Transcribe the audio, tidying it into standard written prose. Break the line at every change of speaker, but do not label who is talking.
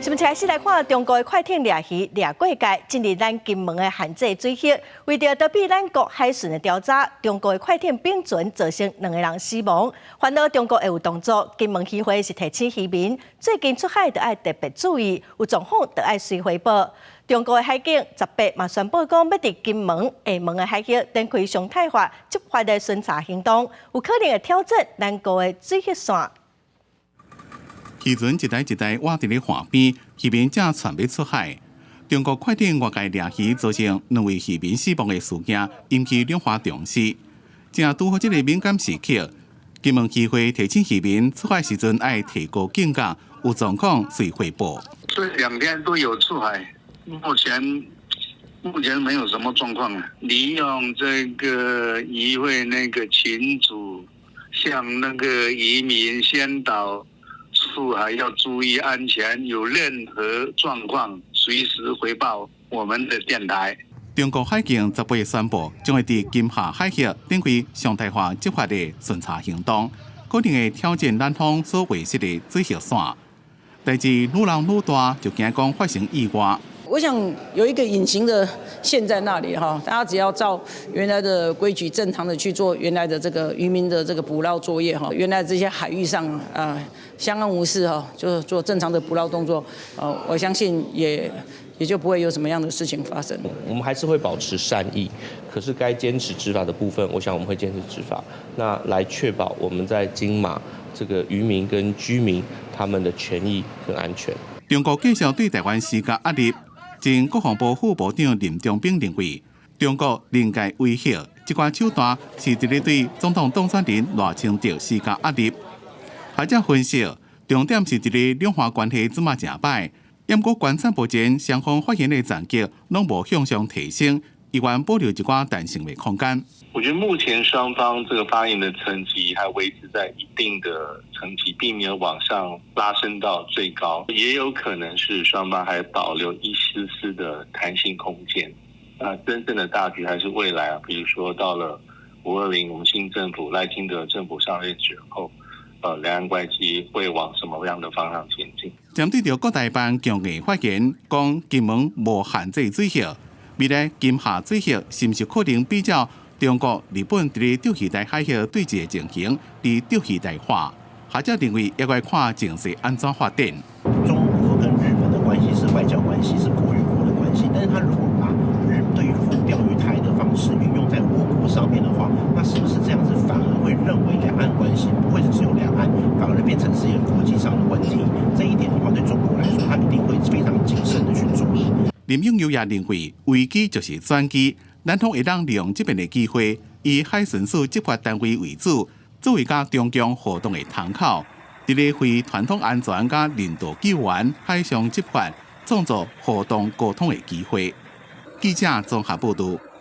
新聞開始來看中國的快艇掠魚掠過界，進入咱金門的限制水域，為著逃避咱國海巡的調查，中國的快艇並船造成兩個人死亡。煩惱中國會有動作，金門漁會是提醒漁民，最近出海著愛特別注意，有狀況著愛隨回報。中國的海警18嘛宣布講，欲佇金門、廈門的海域展開常態化執法的巡查行動，有可能會挑戰咱國的水域線。
漁船一台一台倚佇咧岸邊，漁民正準備出海。中國快艇越界掠魚，造成兩位漁民死亡的事件，引起兩岸重視。正拄好這个敏感時刻，金門漁會提醒漁民出海時陣愛提高警覺，有狀況隨回報。
這2天都有出海，目前沒有什麼狀況。利用這個漁會那個群組，向那個漁民宣導。出海要注意安全，有任何狀況隨時回報我們的電台。
中國海警18宣布，將會佇金廈海域展開常態化執法的巡查行動，可能會挑戰咱方所劃設的水域線。代誌愈鬧愈大，就驚講發生意外。
我想有一個隱形的線在那裡哈，大家只要照原來的規矩，正常的去做原來的這個漁民的這個捕撈作業哈，原來這些海域上啊相安無事哈，就做正常的捕撈動作，我相信也就不會有什麼樣的事情發生。
我們還是會保持善意，可是該堅持執法的部分，我想我們會堅持執法，那來確保我們在金馬這個漁民跟居民他們的權益跟安全。
中國繼續對台灣施加壓力。前國防部副部長林中斌認為，中國臨界威脅這款手段是佇咧對總統當選人賴清德施加壓力。學者分析，重點是佇咧兩岸關係這麼誠歹，毋過觀察目前雙方發言的層級攏無向上提升，依然保留一寡彈性的空間。
我覺得目前雙方這個發言的層級還維持在一定的層級，並沒有往上拉升到最高，也有可能是雙方還保留一絲絲的彈性空間。那真正的大局還是未來啊，比如說到了520，我們新政府賴清德政府上任之後，兩岸關係會往什麼樣的方向前進？
針對著國台辦強硬發言，講金門無限制水域，未來金廈水域是毋是可能比照中國、日本佇咧釣魚台海峽對峙的情形，佇釣魚台化？學者認為，猶愛看情勢按怎發展。
中國跟日本的關係是外交關係，是國與國的關係。但是他如果把日對付釣魚台的方式運用在我國上面的話，那是不是這樣子反而會認為兩岸關係不會是只有兩岸，反而變成是一個國際上的問題？這一點的話，對中國來說，他一定會非常謹慎的去注意。
林永友也認為，危機就是轉機，咱方會當利用這遍的機會，以海巡署執法單位為主，作為佮中共互動的窗口，佇咧非傳統安全佮人道救援、海上執法，創造互動溝通的機會。記者綜合報導。